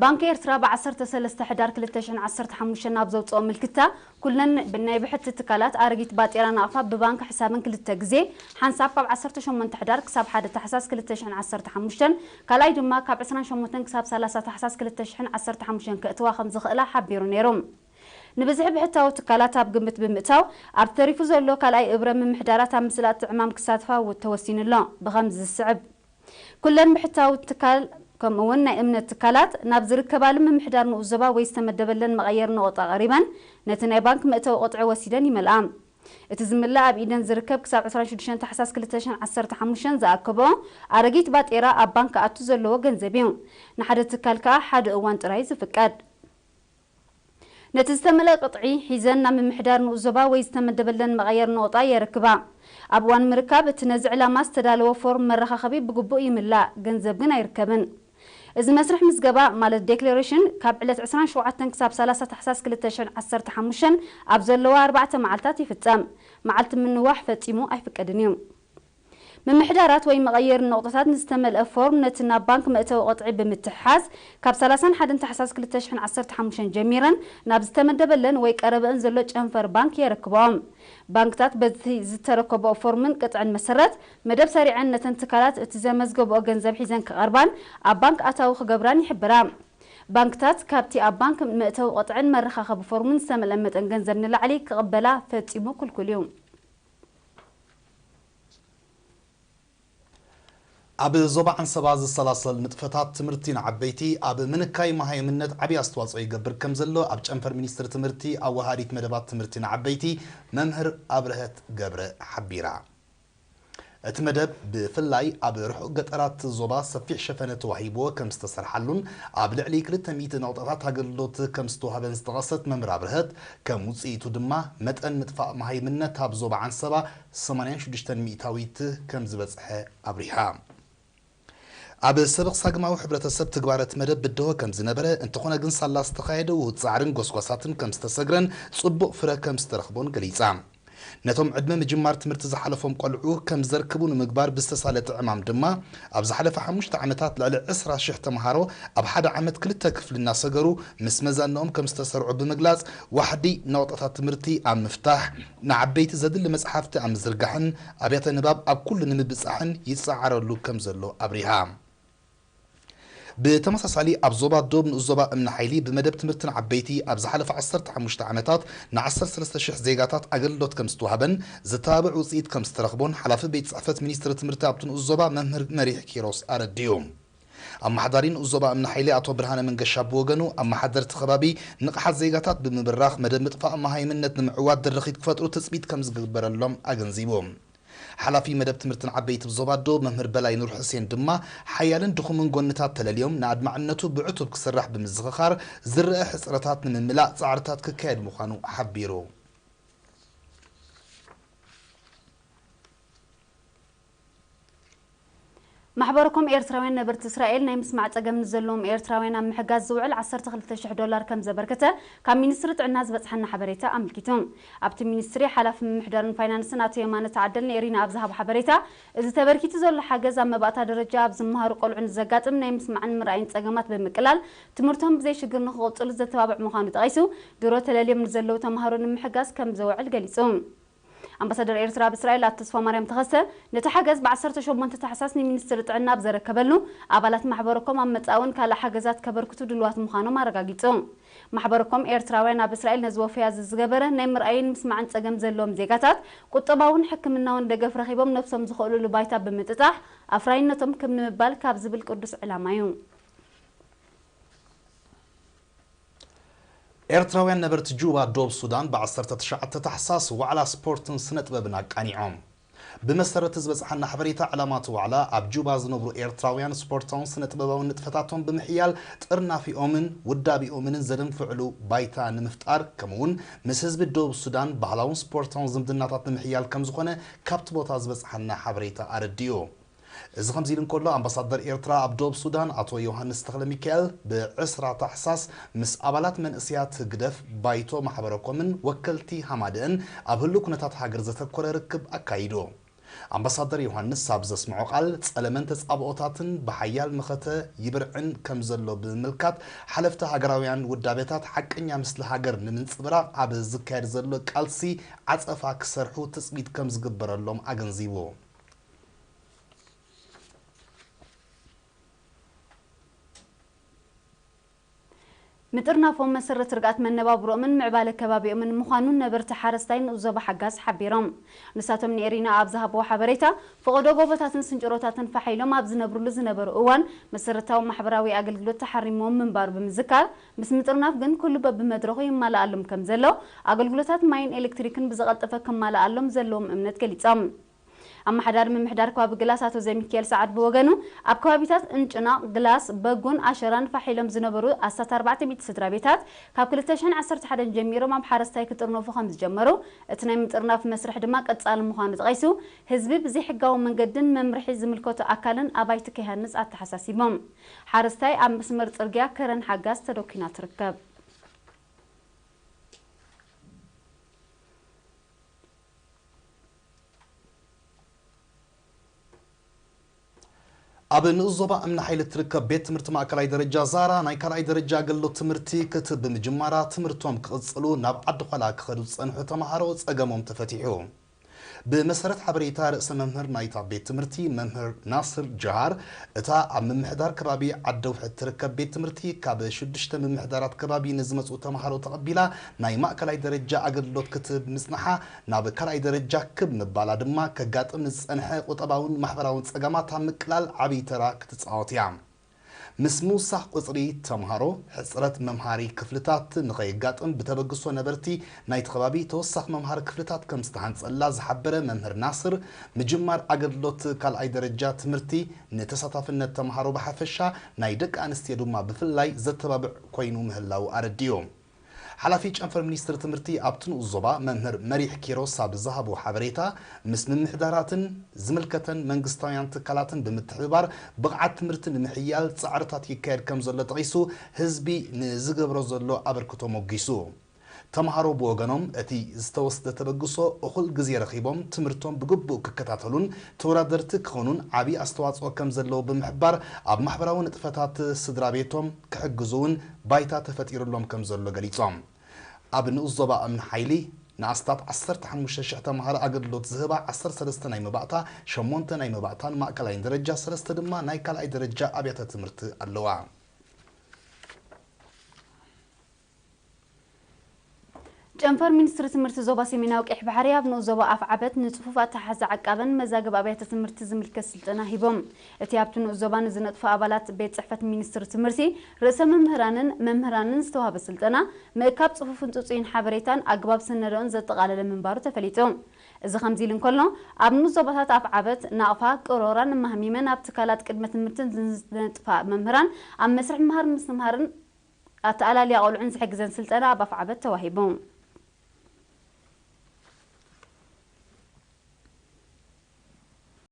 ባንኪ ኤርትራ ብ ዓሰርተ ሰለስተ ሕዳር ክልተ ሽሕን ዓሰርተ ሓሙሽተን ኣብ ዘውፅኦ ምልክታ፣ ኩለን ብናይ ብሕቲ ትካላት ኣረጊት ባጤራ ናቕፋ ብባንክ ሕሳበን ክልተ ግዜ፣ ሓንሳብ ካብ ዓሰርተ ሸሞንተ ሕዳር ክሳብ ሓደ ታሕሳስ ክልተ ሽሕን ዓሰርተ ሓሙሽተን፣ ካልኣይ ድማ ካብ ዕስራን ሸሞንተን ክሳብ ሰላሳ ታሕሳስ ክልተ ሽሕን ዓሰርተ ሓሙሽተን ከእትዋ ከም ዝኽእላ ሓቢሩ ነይሩ። ንብዝሒ ብሕታዊ ትካላት ኣብ ግምት ብምእታው፣ ኣብ ተሪፉ ዘሎ ካልኣይ እብረ ምምሕዳራት ኣብ ምስላጥ ዕማም ክሳትፋ ተወሲኑ ኣሎ። ብኸምዚ ዝስዕብ። ኩለን ብሕታዊ ትካል፣ ከምኡ እውን ናይ እምነት ትካላት፣ ናብ ዝርከባሉ ምምሕዳር ንኡስ ዞባ ወይ ዝተመደበለን መቐየሪ ነቑጣ ቀሪበን፣ ነቲ ናይ ባንክ መእተዊ ቁጥዒ ወሲደን ይመልኣ። እቲ ዝምልእ ኣብ ኢደን ዝርከብ ክሳብ ዕስራን ሽዱሽተን ታሕሳስ ክልተ ሽሕን ዓሰርተ ሓሙሽተን ዝኣከብኦ ኣረጊት ባጤራ ኣብ ባንክ ክኣቱ ዘለዎ ገንዘብ እዩ። ንሓደ ትካል ከኣ ሓደ እዋን ጥራይ ዝፍቀድ። ነቲ ዝተመልአ ቅጥዒ ሒዘን ናብ ምምሕዳር ንኡስ ዞባ ወይ ዝተመደበለን መቐየሪ ነቑጣ የረክባ። ኣብ እዋን ምርካብ እቲ ነዚ ዕላማ ዝተዳለወ ፎርም መረኻኸቢ ብግቡእ ይምላእ፣ ገንዘብ ግን ኣይርከብን። እዚ መስርሕ ምዝገባ፣ ማለት ዴክለሬሽን፣ ካብ ዕለት ዕስራን ሸውዓተን ክሳብ ሰላሳ ታሕሳስ ክልተ ሽሕን ዓሰርተ ሓሙሽተን ኣብ ዘለዋ ኣርባዕተ መዓልታት ይፍጸም። መዓልቲ ምንዋሕ ፈጺሙ ኣይፍቀድን እዩ። ምምሕዳራት ወይ መቐየሪ ነቑጣታት ንዝተመልአ ፎርም ነቲ ናብ ባንክ መእተዊ ቅጥዒ ብምትሕሓዝ፣ ካብ ሰላሳን ሓደን ታሕሳስ ክልተ ሽሕን ዓሰርተ ሓሙሽተን ጀሚረን ናብ ዝተመደበለን ወይ ቀረበአን ዘሎ ጨንፈር ባንክ የረክብኦም። ባንክታት በቲ ዝተረከብኦ ፎርምን ቅጥዕን መሰረት፣ መደብ ሰሪዐን ነተን ትካላት እቲ ዘመዝገብኦ ገንዘብ ሒዘን ክቐርባን ኣብ ባንክ ኣታዊ ክገብራን ይሕብራ። ባንክታት ካብቲ ኣብ ባንክ መእተዊ ቅጥዕን መረኻኸቢ ፎርምን ዝተመልአ መጠን ገንዘብ ንላዕሊ ክቕበላ ፈጺሙ ክልኩል እዩ። ኣብ ዞባ ዓንሰባ ዝሰላሰል ንጥፈታት ትምህርቲ ንዓበይቲ ኣብ ምንካይ መሃይምነት ዓብዪ ኣስተዋፅኦ ይገብር ከም ዘሎ ኣብ ጨንፈር ሚኒስትሪ ትምህርቲ ኣወሃዲት መደባት ትምህርቲ ንዓበይቲ መምህር ኣብርሀት ገብረ ሓቢራ። እቲ መደብ ብፍላይ ኣብ ርሑቕ ገጠራት ዞባ ሰፊሕ ሸፈነ ተዋሂብዎ ከም ዝተሰርሓሉን ኣብ ልዕሊ ክልተ ሚእቲ ነቑጣታት ኣገልግሎት ከም ዝተዋህበን ዝጠቐሰት መምህር ኣብርሀት፣ ከም ውፅኢቱ ድማ መጠን ምጥፋእ መሃይምነት ኣብ ዞባ ዓንሰባ ሰማንያን ሽዱሽተን ሚእታዊት ከም ዝበፅሐ ኣብሪሃ። ኣብ ሰበኽ ሳግማዊ ሕብረተሰብ ትግባረ እቲ መደብ ብድሆ ከም ዝነበረ፣ እንተኾነ ግን ሳላ ዝተኻየደ ውሁድ ጻዕርን ጎስጓሳትን ከም ዝተሰግረን ጽቡቕ ፍረ ከም ዝተረኽቦን ገሊጻ። ነቶም ዕድመ ምጅማር ትምህርቲ ዝሓለፎም ቆልዑ ከም ዘርክቡ ንምግባር ብዝተሳለጠ ዕማም ድማ፣ ኣብ ዝሓለፈ ሓሙሽተ ዓመታት ልዕሊ ዕስራ ሽሕ ተምሃሮ ኣብ ሓደ ዓመት ክልተ ክፍሊ እናሰገሩ ምስ መዛንኦም ከም ዝተሰርዑ ብምግላጽ፣ ዋሕዲ ነቑጣታት ትምህርቲ ኣብ ምፍታሕ፣ ንዓበይቲ ዘድሊ መጽሓፍቲ ኣብ ምዝርጋሕን ኣብያተ ንባብ ኣብ ኩሉ ንምብጻሕን ይጸዓረሉ ከም ዘሎ ኣብሪሃ። ብተመሳሳሊ ኣብ ዞባ ዶብ ንኡስ ዞባ እምኒ ሓይሊ ብመደብ ትምህርቲ ንዓበይቲ ኣብ ዝሓለፈ ዓሰርተ ሓሙሽተ ዓመታት ን ዓሰርተ ሰለስተ ሽሕ ዜጋታት ኣገልግሎት ከም ዝተዋህበን ዝተባብዕ ውፅኢት ከም ዝተረኽቦን ሓላፊ ቤት ጽሕፈት ሚኒስትሪ ትምህርቲ ኣብቲ ንኡስ ዞባ መምህር መሪሕ ኪሮስ ኣረዲኡ። ኣመሓዳሪ ንኡስ ዞባ እምኒ ሓይሊ ኣቶ ብርሃነ መንገሻ ብወገኑ፣ ኣመሓደርቲ ከባቢ ንቕሓት ዜጋታት ብምብራኽ መደብ ምጥፋእ መሃይምነት ንምዕዋት ድርኺት ክፈጥሩ ትፅቢት ከም ዝግበረሎም ኣገንዚቡ። ሓላፊ መደብ ትምህርትን ዓበይቲ ዞባ ዶብ መምህር በላይ ኑር ሕሴን ድማ፣ ሓያልን ድኹምን ጎንታት ተለልዮም ንኣድማዕነቱ ብዕቱብ ክስራሕ ብምዝኽኻር፣ ዝረአ ሕጽረታት ንምምላእ ጻዕርታት ክካየድ ምዃኑ ሓቢሩ። ማሕበረኮም ኤርትራውያን ነበርቲ እስራኤል ናይ ምስማዕ ጸገም ንዘለዎም ኤርትራውያን ኣብ ምሕጋዝ ዝውዕል ዓሰርተ ክልተ ሽሕ ዶላር ከም ዘበርከተ ካብ ሚኒስትሪ ጥዕና ዝበጽሓና ሓበሬታ ኣመልኪቱ። ኣብቲ ሚኒስትሪ ሓላፊ ምምሕዳርን ፋይናንስን ኣቶ የማነ ተዓደል ንኤሪና ኣብ ዝሃቦ ሓበሬታ፣ እዚ ተበርኪቱ ዘሎ ሓገዝ ኣብ መባእታ ደረጃ ኣብ ዝመሃሩ ቆልዑ ንዘጋጥም ናይ ምስማዕን ምርኣይን ጸገማት ብምቅላል ትምህርቶም ብዘይ ሽግር ንኽቕጽሉ ዘተባብዕ ምዃኑ ጠቒሱ፣ ድሮ ተለልዮም ንዘለዉ ተምሃሮ ንምሕጋዝ ከም ዘውዕል ገሊጹ። ኣምባሳደር ኤርትራ ኣብ እስራኤል ኣቶ ተስፋማርያም ተኸስተ ነቲ ሓገዝ ብ ዓሰርተ ሸሞንተ ታሕሳስ ንሚኒስትሪ ጥዕና ኣብ ዘረከበሉ፣ ኣባላት ማሕበረኮም ኣብ መጻኢ እውን ካልእ ሓገዛት ከበርክቱ ድሉዋት ምዃኖም ኣረጋጊጹ። ማሕበረኮም ኤርትራውያን ኣብ እስራኤል ነዚ ወፈያ እዚ ዝገበረ ናይ ምርኣይን ምስማዕን ጸገም ዘለዎም ዜጋታት ቁጠባውን ሕክምናውን ደገፍ ረኺቦም ነብሶም ዝኽእሉሉ ባይታ ብምጥጣሕ ኣፍራይነቶም ክብ ንምባል ካብ ዝብል ቅዱስ ዕላማ እዩ። ኤርትራውያን ነበርቲ ጁባ ዶብ ሱዳን ብ ዓሰርተ ትሽዓተ ታሕሳስ ዋዕላ ስፖርትን ስነ ጥበብን ኣቃኒዖም። ብመሰረት ዝበጽሓና ሓበሬታ፣ ዕላማ እቲ ዋዕላ ኣብ ጁባ ዝነብሩ ኤርትራውያን ስፖርታውን ስነ ጥበባውን ንጥፈታቶም ብምሕያል ጥርናፊኦምን ውዳቢኦምን ዘደንፍዕሉ ባይታ ንምፍጣር፣ ከምኡውን ምስ ህዝቢ ዶብ ሱዳን ባህላውን ስፖርታውን ዝምድናታት ንምሕያል ከም ዝኾነ ካብቲ ቦታ ዝበጽሓና ሓበሬታ ኣረዲኡ። እዚ ከምዚ ኢሉ እንከሎ፣ ኣምባሳደር ኤርትራ ኣብ ዶብ ሱዳን ኣቶ ዮሃንስ ተኽለሚካኤል ብ ዕስራ ታሕሳስ ምስ ኣባላት መንእሰያት ህግደፍ፣ ባይቶ ማሕበረኮምን ወከልቲ ሃማደእን ኣብ ህሉው ኩነታት ሃገር ዘተኮረ ርክብ ኣካይዱ። ኣምባሳደር ዮሃንስ ኣብ ዘስምዖ ቃል፣ ጸለመን ተጻብኦታትን ብሓያል መኸተ ይብርዕን ከም ዘሎ ብምምልካት፣ ሓለፍቲ ሃገራውያን ውዳቤታት ሓቀኛ ምስሊ ሃገር ንምንጽብራቕ ኣብ ዝካየድ ዘሎ ቃልሲ ዓጸፋ ክሰርሑ ትጽቢት ከም ዝግበረሎም ኣገንዚቡ። ምጥርናፎም መሰረት ርግኣት መነባብሮኦምን ምዕባለ ከባቢኦምን ምዃኑን ነበርቲ ሓረስታይ ንኡስ ዞባ ሓጋዝ ሓቢሮም። ንሳቶም ንኤሪና ኣብ ዝሃብዎ ሓበሬታ፣ ፈቐዶ ጎቦታትን ስንጭሮታትን ፋሕ ኢሎም ኣብ ዝነብሩሉ ዝነበሩ እዋን መሰረታዊ ማሕበራዊ ኣገልግሎት ተሓሪምዎም ምንባሩ ብምዝካር፣ ምስ ምጥርናፍ ግን ኩሉ በብመድረኹ ይማልኣሎም ከም ዘሎ፣ ኣገልግሎታት ማይን ኤሌክትሪክን ብዝቐልጠፈ ክማልኣሎም ዘለዎም እምነት ገሊጾም። ኣመሓዳሪ ምምሕዳር ከባቢ ግላስ ኣቶ ዘሚካኤል ሰዓድ ብወገኑ፣ ኣብ ከባቢታት እንጭናቕ፣ ግላስ፣ በጉን ኣሸራን ፋሕ ኢሎም ዝነበሩ ኣስታት ኣርባዕተ ሚእቲ ስድራ ቤታት ካብ ክልተ ሽሕን ዓሰርተ ሓደን ጀሚሮም ኣብ ሓረስታይ ክጥርነፉ ከም ዝጀመሩ፣ እቲ ናይ ምጥርናፍ መስርሕ ድማ ቀጻሊ ምዃኑ ጠቒሱ፣ ህዝቢ ብዘይሕጋዊ መንገድን መምርሒ ዝምልከቶ ኣካልን ኣባይቲ ከይሃንጽ ኣተሓሳሲቦም። ሓረስታይ ኣብ መስመር ጽርግያ ከረን ሓጋዝ ተደኲና ትርከብ። ኣብ ንኡስ ዞባ እምኒ ሓይሊ እትርከብ ቤት ትምህርቲ ማእከላይ ደረጃ ዛራ ናይ ካልኣይ ደረጃ ኣገልግሎት ትምህርቲ ክትብ ብምጅማራ ትምህርቶም ክቕጽሉ ናብ ዓዲ ዃላ ክኸዱ ዝጸንሑ ተምሃሮ ጸገሞም ተፈቲሑ። ብመሰረት ሓበሬታ ርእሰ መምህር ናይታ ቤት ትምህርቲ መምህር ናስር ጀሃር፣ እታ ኣብ ምምሕዳር ከባቢ ዓደውሒ እትርከብ ቤት ትምህርቲ ካብ ሽዱሽተ ምምሕዳራት ከባቢ ንዝመጹ ተምሃሮ ተቐቢላ ናይ ማእከላይ ደረጃ ኣገልግሎት ክትብ ምጽንሓ፣ ናብ ካልኣይ ደረጃ ክብ ምባላ ድማ ከጋጥም ንዝጸንሐ ቁጠባውን ማሕበራውን ጸገማት ኣብ ምቅላል ዓብዪ ተራ ክትጻወት እያ። ምስ ምውሳኽ ቁጽሪ ተምሃሮ፣ ሕጽረት መምሃሪ ክፍልታት ንኸየጋጥም ብተበግሶ ነበርቲ ናይቲ ከባቢ ተወሳኺ መምሃሪ ክፍልታት ከም ዝተሃንጸላ ዝሓበረ መምህር ናስር፣ ምጅማር ኣገልግሎት ካልኣይ ደረጃ ትምህርቲ ንተሳታፍነት ተምሃሮ ብሓፈሻ፣ ናይ ደቂ ኣንስትዮ ድማ ብፍላይ ዘተባብዕ ኮይኑ ምህላዉ ኣረዲኡ። ሓላፊ ጨንፈር ሚኒስትሪ ትምህርቲ ኣብቲ ንኡስ ዞባ መምህር መሪሕ ኪሮስ ኣብ ዝሃቦ ሓበሬታ፣ ምስ ምምሕዳራትን ዝምልከተን መንግስታውያን ትካላትን ብምትሕብባር ብቕዓት ትምህርቲ ንምሕያል ጻዕርታት ይካየድ ከም ዘሎ ጠቒሱ፣ ህዝቢ ንዝገብሮ ዘሎ ኣበርክቶ ሞጒሱ። ተምሃሮ ብወገኖም፣ እቲ ዝተወስደ ተበግሶ እኹል ግዜ ረኺቦም ትምህርቶም ብግቡእ ክከታተሉን ተወዳደርቲ ክኾኑን ዓብዪ ኣስተዋጽኦ ከም ዘለዎ ብምሕባር፣ ኣብ ማሕበራዊ ንጥፈታት ስድራ ቤቶም ክሕግዙ እውን ባይታ ተፈጢሩሎም ከም ዘሎ ገሊጾም። ኣብ ንኡስ ዞባ እምኒ ሓይሊ ንኣስታት ዓሰርተ ሓሙሽተ ሽሕ ተምሃሮ ኣገልግሎት ዝህባ ዓሰርተ ሰለስተ ናይ መባእታ፣ ሸሞንተ ናይ መባእታን ማእከላይን ደረጃ፣ ሰለስተ ድማ ናይ ካልኣይ ደረጃ ኣብያተ ትምህርቲ ኣለዋ። ጨንፈር ሚኒስትሪ ትምህርቲ ዞባ ሰሜናዊ ቀይሕ ባሕሪ ኣብ ንኡስ ዞባ ኣፍዓበት ንጽፉፍ ኣተሓሕዛ ዓቃበን መዛግብ ኣብያተ ትምህርቲ ዝምልከት ስልጠና ሂቦም። እቲ ኣብቲ ንኡስ ዞባ ንዝነጥፉ ኣባላት ቤት ጽሕፈት ሚኒስትሪ ትምህርቲ፣ ርእሰ መምህራንን መምህራንን ዝተዋህበ ስልጠና፣ ምእካብ ጽፉፍን ጽጹይን ሓበሬታን ኣግባብ ስነዶን ዘጠቓለለ ምንባሩ ተፈሊጡ። እዚ ከምዚ ኢሉ እንከሎ፣ ኣብ ንኡስ ዞባታት ኣፍዓበት፣ ናቕፋ፣ ቅሮራን ማህሚመን ኣብ ትካላት ቅድመ ትምህርትን ዝነጥፋ መምህራን ኣብ መስርሕ ምምሃር ምስትምሃርን ኣተኣላልያ ቆልዑን ዝሕግዘን ስልጠና ኣብ ኣፍዓበት ተዋሂቡ።